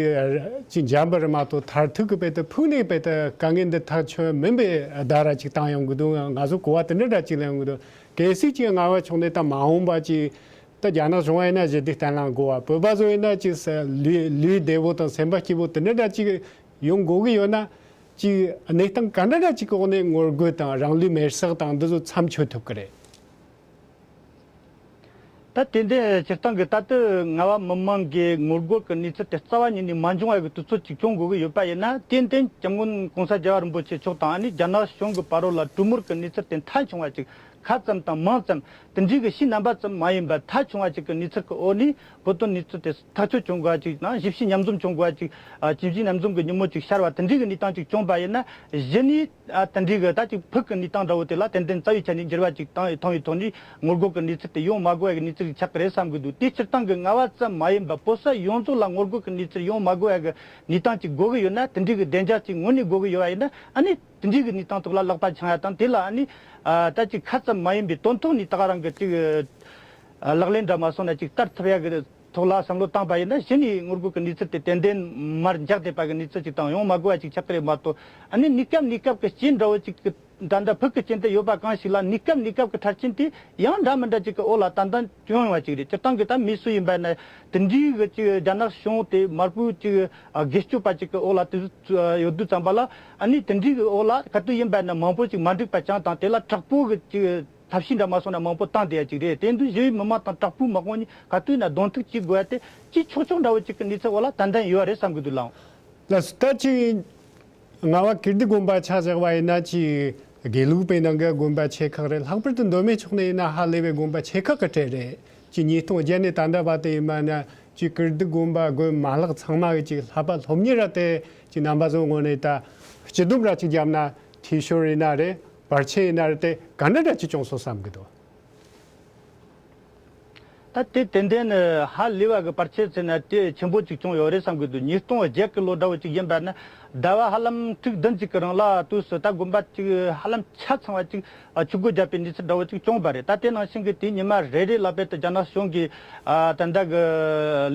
ཅིག་འཇམ་པ་རེད་མ་གཏོགས། མཐར་ཐུག་གི་དཔེ་དེ་ཕུགས་ནས་དཔེ་དེ་དཀའ་ངལ་འདི་ཐག་ཆོད་མིན་པའི་བརྡ་ར་ཅིག་བཏང་ཡོང་གི་འདུག་ང་ཚོ་གོ་བ་དེ་འདྲ་འདྲ་ཅིག་ལེན་ཡོང་གི་འདུག་གལ་སྲིད་ཅིག་ལྔ་བ་ཕྱོགས་ནས་ད་མ་འོངས་པ་ཅིག་ད་རྒྱ་ནག་གཞུང་བ་ཡིན་ན་ཞི་བདེ་བརྟན་ལྷིང་དགོས་པ། བོད་པ་ཚོ་ཡིན་ན་ཅིག་ས་ལུས་ལུས་བདེ་བོ་དང་སེམས་པ་སྐྱིད་པོ་དེ་འདྲ་འདྲ་ཅིག་ཡོང་དགོས་ཀྱི་ཡོད་ན། ཅིག་གནས་སྟངས་ག་འདྲ་འདྲ་ཅིག་གི་འོག་ནས་ངོ་རྒོལ་དང་རང་ལུས་མེར་སྲེག་དང་འདི་ཚོ་མཚམས་ཆོད་ཐུབ་ཀྱི་རེད། ད་དེ་འདྲའི་སྤྱིར་བཏང་གི་ད་ལྟ་ལྔ་བ་མི་མང་གི་ངོ་རྒོལ་གྱི་གནས་ཚུལ་དེ་རྩ་བ་ཉིད་ནས་མ་འབྱུང་བ་གི་དུས་ཚོད་ཅིག་བྱུང་དགོས་ཀྱི་ཡོད་པ་ཡིན་ན། ཏན་ཏན་སྐྱབས་མགོན་གོང་ས་རྒྱལ་བ་རིན་པོ་ཆེ་མཆོག་དང་ཨ་ནི་རྒྱ་ནག་གཞུང་གི་བར་རོ་ལ་གྲོས་མོལ་གྱི་གནས་ཚུལ་དེ་མཐའ་འཁྱོངས་པ་ཅིག་ཁ་ཙམ་དང་མིང་ཙམ་དེ་འདྲའི་གི་ཕྱིའི་རྣམ་པ་ཙམ་མ་ཡིན་པར་མཐའ་འཁྱོངས་པ་ཅིག་གི་གནས་ཚུལ་གྱི་འོག་ནས་བོད་དོན་གནས་ཚུལ་དེ་ཐག་གཅོད་བྱུང་དགོས་པ་ཅིག་དང་། ཞིབ་བཤེར་མཉམ་འཛོམས་བྱུང་དགོས་པ་ཅིག་ཨ་ཇི་བཞིན་མཉམ་འཛོམས་ཀྱི་ཉིན་མོ་ཅིག་ཤར་བ་དེ་འདྲའི་གི་གནས་སྟངས་ཅིག་བྱུང་པ་ཡིན་ན། གཞི་ནས་ཨ་དེ་འདྲའི་གི་ད་ཅིག་ཕུགས་ཀྱི་གནས་སྟངས་འདྲ་བོ་དེ་ལ་ཏན་ཏན་རྩ་བའི་ཆ་ནས་འགྱུར་བ་ཅིག་བཏང་ཡོད་མཐོང་ཡོད་ཐོག་ནས་ངོ་རྒོལ་གྱི་གནས་ཚུལ་དེ་ཡོང་མ་དགོས་པའི་གནས་ཚུལ་ཆགས་ཀྱི་རེད་བསམ་གྱི་འདུག་དེ་སྤྱིར་བཏང་གི་ལྔ་བ་ཙམ་མ་ཡིན་པར་བོད་ས་ཡོངས་རྫོགས་ལ་ངོ་རྒོལ་གྱི་གནས་ཚུལ་ཡོང་མ་དགོས་པའི་གི་གནས་སྟངས་ཅིག་དགོས་ཀྱི་ཡོད་ན། དེ་འདྲའི་གི་བདེ་འཇགས་ཅིག་དངོས་གནས་དགོས་ཀྱི་ཡོད་པ་ཡིན་ན། ཨ་ནི་དེ་འདྲའི་གི་གནས་སྟངས་ཐོག་ལ་ལག་པ་འཆང་ཡ་དང་། དེ་ལ་ཨ་ནི་ཨ་ད་ཅིག་ཁ་ཙམ་མ་ཡིན་པའི་དོན་ཐོག་ནས་ད་ག་རང་གི་ཅིག་ཨ་ལག་ལེན་འདྲ་མ་སོང་ན་ཅིག་བསྟར་ཐུབ་ཡ་གི་ཐོག་ལ་བསམ་བློ་བཏང་པ་ཡིན་ན། གཞི་ནས་ངོ་རྒོལ་གྱི་གནས་ཚུལ་དེ་ཏན་ཏན་མར་འཇགས་བསྡད་པ་གི་གནས་ཚུལ་ཅིག་དང་། ཡོང་མ་དགོས་པ་ཅིག་ཆགས་ཀྱི་རེད་མ་གཏོགས། ཨ་ནི་གནས་སྐབས་གནས་སྐབས་ཀྱི་རྐྱེན་འདྲ་བོ་ཅིག་གི་ད་ལྟ་ཕུགས་ཀྱི་རྐྱེན་དེ་ཡོད་པ་གང་ཞིག་ལ། གནས་སྐབས་གནས་སྐབས་ཀྱི་ཁྲག་རྐྱེན་དེ་ཡང་འདྲ་མི་འདྲ་ཅིག་གི་འོག་ལ་ཏན་ཏན་བྱུང་ཡོང་བ་ཅིག་རེད། སྤྱིར་བཏང་གི་ད་མི་སུ་ཡིན་པ་ན་དེ་འདྲའི་གི་ཅིག་རྒྱ་ནག་གཞུང་དེ་དམར་པོའི་ཅིག་སྒེར་གཅོད་པ་ཅིག་གི་འོག་ལ་དེ་ཡོད་དུས་ཙམ་པ་ལ། ཨ་ནི་དེ་འདྲའི་གི་འོག་ལ་ག་དུས་ཡིན་པ་ན་མང་པོ་ཅིག་མ་འགྲིག་པ་བྱུང་དང་། དེ་ལ་དྲག་པོ་གི་ཅིག་ཐབས་ཤེས་འདྲ་མ་སོང་ན་མང་པོ་བཏང་བསྡད་ཡ་ཅིག་རེད། དེ་འདུག་གཞི་མི་མང་དང་དྲག་པོའི་དམག་དཔུང་གཉིས་ག་དུས་ན་གདོང་ཐུག་བྱེད་དགོས་ཡ་དེ་ཅིག་ཆོག་ཆོག་འདྲ་བོ་ཅིག་གི་གནས་ཚུལ་འོག་ལ་ཏན་ཏན་ཡོད་རེད་བསམ་གི་འདུག་ལགས། ལགས་སོ། ད་ཅིག་རྔ་བ་ཀིརྟི་དགོན་པ་ཆ་བཞག་པ་ཡིན་ན། ཅིག་དགེ་ལུགས་པའི་ནང་གི་དགོན་པ་ཆེ་ཁག་རེད། ལྷག་པར་དུ་མདོ་སྨད་ཕྱོགས་ནས་ཡིན་ན་ཧ་ལས་པའི་དགོན་པ་ཆེ་ཁག་གི་གྲས་རེད། ཅིག་ཉིས་སྟོང་བརྒྱད་ནས་ད་ལྟ་བར་དུ་ཡིན་པ་ན། ཅིག་ཀིརྟི་དགོན་པ་དགོན་མ་ལག་ཚང་མ་གི་ཅིག་བསླབ་པ་སློབ་གཉེར་ར་དེ་ཅིག་རྣམ་པ་ཚོ་ངོས་ནས་ད་སྤྱི་སྡོམ་ར་ཅིག་བརྒྱབ་ན་འཐུས་ཤོར་ཡིན་ན་རེད། བར་ཆད་ཡིན་ན་རེད། དེ་ག་འདྲ་འདྲ་ཅིག་བྱུང་སོང་བསམ་གི་འདུག། ད་དེ་ཏན་ཏན་ནི་ཧ་ལས་པ་གི་བར་ཆད་ཟེར་ན་དེ་ཆེན་པོ་ཅིག་བྱུང་ཡོད་རེད་བསམ་གི་འདུག། ཉིས་སྟོང་བརྒྱད་གི་ལོ་འདྲ་བོ་ཅིག་ཡིན་པ་ན་ཟླ་བ་ཧ་ལམ་དྲུག་བདུན་ཅིག་གི་རིང་ལ་དུས་སུ་ད་དགོན་པ་ཅིག་ཧ་ལམ་ཆ་ཚང་བ་ཅིག་ཆུ་སྒོ་བརྒྱབ་པའི་གནས་ཚུལ་འདྲ་བོ་ཅིག་བྱུང་བ་རེད། ད་དེ་ནང་བཞིན་གི་དེའི་ཉི་མ་རེ་རེ་ལ་དཔེར་དུ་རྒྱ་ནག་གཞུང་གིས་ཨ་ད་ལྟ་གི་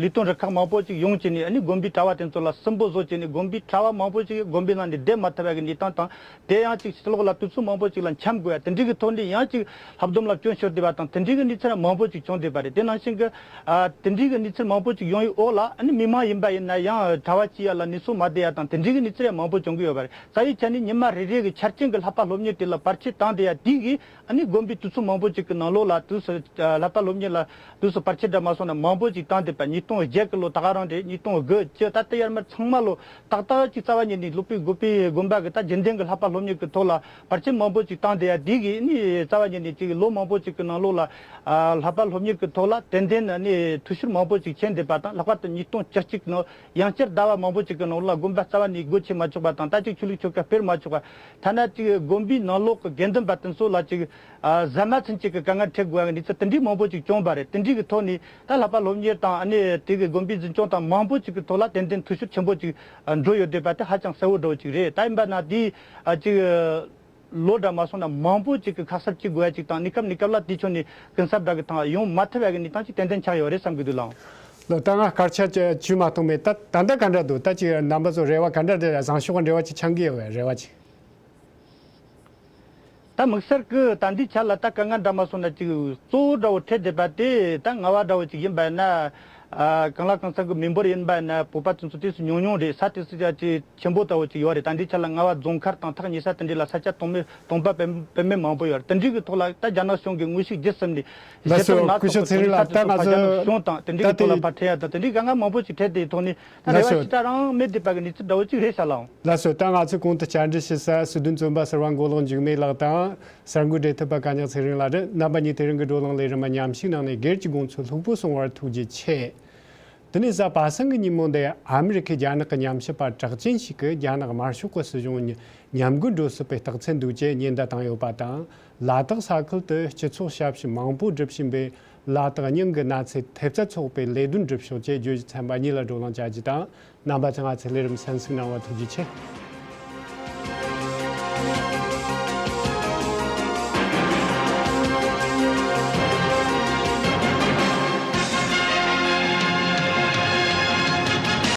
ལས་དོན་རུ་ཁག་མང་པོ་ཅིག་ཡོང་བྱས་ནས་ཨ་ནི་དགོན་པའི་གྲྭ་བ་དེ་ཚོ་ལ་སུན་པོ་བཟོ་བྱས་ནས་དགོན་པའི་གྲྭ་བ་མང་པོ་ཅིག་དགོན་པའི་ནང་ནས་བསྡད་མ་ཐུབ་པ་གི་གནས་སྟངས་དང་། དེ་ཡང་ཅིག་ཕྱི་ལོགས་ལ་དུས་ཚོད་མང་པོ་ཅིག་ལ་འཁྱམ་དགོས་ཡ་དེ་འདྲའི་གི་ཐོག་ནས་ཡང་ཅིག་ལྷག་སྡོམ་ལ་སྐྱོན་ཤོར་བསྡད་པ་དང་དེ་འདྲའི་གི་གནས་ཚུལ་ཡང་མང་པོ་ཅིག་བྱུང་བསྡད་པ་རེད། དེ་ནང་བཞིན་གི་ཨ་དེ་འདྲའི་གི་གནས་ཚུལ་མང་པོ་ཅིག་ཡོང་ཡི་འོག་ལ་ཨ་ནི་མི་མང་ཡིན་པ་ཡིན་ན་ཡང་གྲྭ་བ་སྐྱེས་ཡ་ལ་གནས་ཚུལ་མ་བསྡད་ཡ་དང་དེ་འདྲའི་གི་གནས་ཚུལ་ཡང་མང་པོ་བྱུང་གི་ཡོད་པ་རེད། རྩ་བའི་ཆ་ནས་ཉི་མ་རེ་རེ་གི་ཆ་རྐྱེན་གི་བསླབ་པ་སློབ་གཉེར་དེ་ལ་བར་ཆད་བཏང་བསྡད་ཡ་དེ་གིས་ཨ་ནི་དགོན་པའི་དུས་ཚོད་མང་པོ་ཅིག་གི་ནང་ལོགས་ལ་དུས་སུ་ཨ་བསླབ་པ་སློབ་གཉེར་ལ་དུས་སུ་བར་ཆད་འདྲ་མ་སོང་ན་མང་པོ་ཅིག་བཏང་བསྡད་པ། ཉིས་སྟོང་བརྒྱད་གི་ལོ་ད་ག་རང་རེད། ཉིས་སྟོང་དགུ་བཅུ་ད་ལྟ་ཡར་མར་ཚང་མ་ལོ་ཏག་ཏག་ཅིག་རྩ་བ་ཉིད་ནས་སློབ་དཔོན་དགོན་པའི་དགོན་པ་གི་ད་རྒྱུན་ལྡན་གི་བསླབ་པ་སློབ་གཉེར་གི་ཐོག་ལ་བར་ཆད་མང་པོ་ཅིག་བཏང་བསྡད་ཡ་དེ་གིས་ནི་རྩ་བ་ཉིད་ནས་ཅིག་ལོ་མང་པོ་ཅིག་གི་ནང་ལོགས་ལ་ཨ་བསླབ་པ་སློབ་གཉེར་གི་ཐོག་ལ་ཏན་ཏན་ནི་འཐུས་ཤོར་མང་པོ་ཅིག་ཕྱིན་བསྡད་པ་དང་། ལྷག་པར་དུ་ཉིས་སྟོང་བཅུ་གཅིག་ནང་ཡང་བསྐྱར་ཟླ་བ་མང་པོ་ཅིག་གི་ནང་ལ་དགོན་པ་རྩ་བ་ནས་སྒོ་ཕྱེ་མ་ཆོག་པ་དང་། ད་ཅིག་ཆོས་ལུགས་ཆོ་ག་སྤེལ་མ་ཆོག་པ། ཐ་ན་ཅིག་དགོན་པའི་ནང་ལོགས་གི་དགེ་འདུན་པ་དེ་ཚོ་ལ་ཅིག་ཨ་ཟ་མ་ཚུན་ཆད་ཀྱི་དཀའ་ངལ་འཕྲད་དགོས་པའི་གནས་ཚུལ་དེ་འདྲའི་མང་པོ་ཅིག་བྱུང་བ་རེད། དེ་འདྲའི་གི་ཐོག་ནས་ད་བསླབ་པ་སློབ་གཉེར་དང་ཨ་ནི་དེ་གི་དགོན་པའི་འཛིན་སྐྱོང་དང་མང་པོ་ཅིག་གི་ཐོག་ལ་ཏན་ཏན་འཐུས་ཤོར་ཆེན་པོ་ཅིག་འགྲོ་ཡོད་བསྡད་པ་དེ་ཧ་ཅང་གསལ་བོ་འདྲ་བོ་ཅིག་རེད། ད་ཡིན་པ་ན་དེ་ཨ་ཅིག་ལོ་འདྲ་མ་སོང་ན་མང་པོ་ཅིག་གི་ཁ་གསབ་བྱེད་དགོས་ཡ་ཅིག་དང་། གནས་སྐབས་ནས་སྐབས་ལ་དེ་ཕྱོགས་ནས་གུན་གསབ་འདྲ་གི་ཐང་ཡོང་མ་ཐུབ་ཡ་གི་གནས་སྟངས་ཅིག་ཏན་ཏན་ཆགས་ཡོད་རེད་བསམ་གི་འདུག་ལགས། ལོ་ད་ང་སྐར་ཆ་བཅུ་མ་གཏོགས་མེད། ད་ད་ལྟ་ག་འདྲ་འདུག། ད་ཅིག་རྣམ་པ་ཚོ་རེ་བ་ག་འདྲ་འདྲ་བཟང་ཕྱོགས་འབྲེལ་བ་ཅིག་འཆང་གི་ཡོད་པའི་རེ་བ་ཅིག། ད་དམིགས་བསལ་གི་ད་འདི་ཆ་ལ་ད་དཀའ་ངལ་འདྲ་མ་སོང་ན་ཅིག་གཙོ་བོ་འདྲ་བོ་འཕྲད་བསྡད་པ་དེ་ད་ང་བ་འདྲ་བོ་ཅིག་ཡིན་པ་ན། ཨ་གང་ལ་གང་འཚམ་གི་མི་འབོར་ཡིན་པ་ན་བོད་པ་དེ་ཚོ་དུས་སུ་ཉུང་ཉུང་རེད། ས་དེ་སུ་ཅག་ཅིག་ཆེན་པོ་ལྟ་བུ་ཅིག་ཡོད་རེད། ད་འདི་ཆ་ལ་ང་བ་རྫོང་མཁར་དང་ཐག་ཉེ་ས་དེ་འདྲ་ལ་ས་ཆ་སྟོང་མེད་སྟོང་པ་དཔེ་དཔེ་མེད་མང་པོ་ཡོད་རེད། དེ་འདྲའི་གི་ཐོག་ལ་ད་རྒྱ་ནག་གཞུང་གིས་དངོས་ཤུགས་བརྒྱུད་གསུམ་ནས་ལགས་སོ། ཞེ་དྲག་ནག་སྐུ་ཞབས་ཚེ་རིང་ལགས། ད་ང་ཚོ་ད་དེ་གི་ཐོག་ལ་ཕར་འཕྲད་ཡ་དང་དེ་འདྲའི་དཀའ་ངལ་མང་པོ་ཅིག་འཕྲད་དེའི་ཐོག་ནས་ད་རེ་བ་ཞེ་དྲག་རང་མེད་བསྡད་པ་གི་གནས་ཚུལ་འདྲ་བོ་ཅིག་རེད་ཤག་ལགས། ལགས་སོ། ད་ང་ཚོའི་གོང་དུ་བཅར་འདྲི་ཞུ་ས་སྲིད་དོན་བཙོན་པ་ཟུར་པ་མགོ་ལོག་འཇིགས་མེད་ལགས་དང་གསར་འགོད་འབྲེལ་མཐུད་པ་གན་ཉག་ཚེ་རིང་ལགས་རེད། རྣམ་པ་གཉིས་དེ་རིང་གི་བགྲོ་གླེང་ལས་རིམ་མཉམ་ཞུགས་གནང་ནས་སྒེར་གྱི་དགོངས་ཚུལ་ལྷུག་པོ་གསུངས་པར་ཐུགས་རྗེ་ཆེ། དེ་ནས་གཟའ་པ་སངས་ཀྱི་ཉིན་མོ་འདི་ཨ་མི་རི་ཁའི་རྒྱ་ནག་གི་ཉམས་ཞིབ་པ་གྲགས་ཅན་ཞིག་གིས་རྒྱ་ནག་དམར་ཤོག་གི་སྲིད་གཞུང་ཉམས་རྒུད་འགྲོ་སྲིད་པའི་རྟགས་མཚན་འདུག་ཅེས་ཉེན་བརྡ་བཏང་ཡོད་པ་དང་། ལ་དྭགས་ས་ཁུལ་དུ་སྤྱི་ཚོགས་ཞབས་ཞུ་མང་པོ་སྒྲུབ་བཞིན་པའི་ལ་དྭགས་རྙིང་གི་གནའ་རྫས་ཐེབས་རྩ་ཚོགས་པའི་ལས་དོན་སྒྲུབ་ཕྱོགས་བཅས་བརྗོད་གཞི་ཚན་པ་གཉིས་ལ་བགྲོ་གླེང་བྱ་རྒྱུ་དང་། རྣམ་པ་ཚོས་ང་ཚོའི་ལས་རིམ་གསན་གཟིགས་གནང་བར་ཐུགས་རྗེ་ཆེ།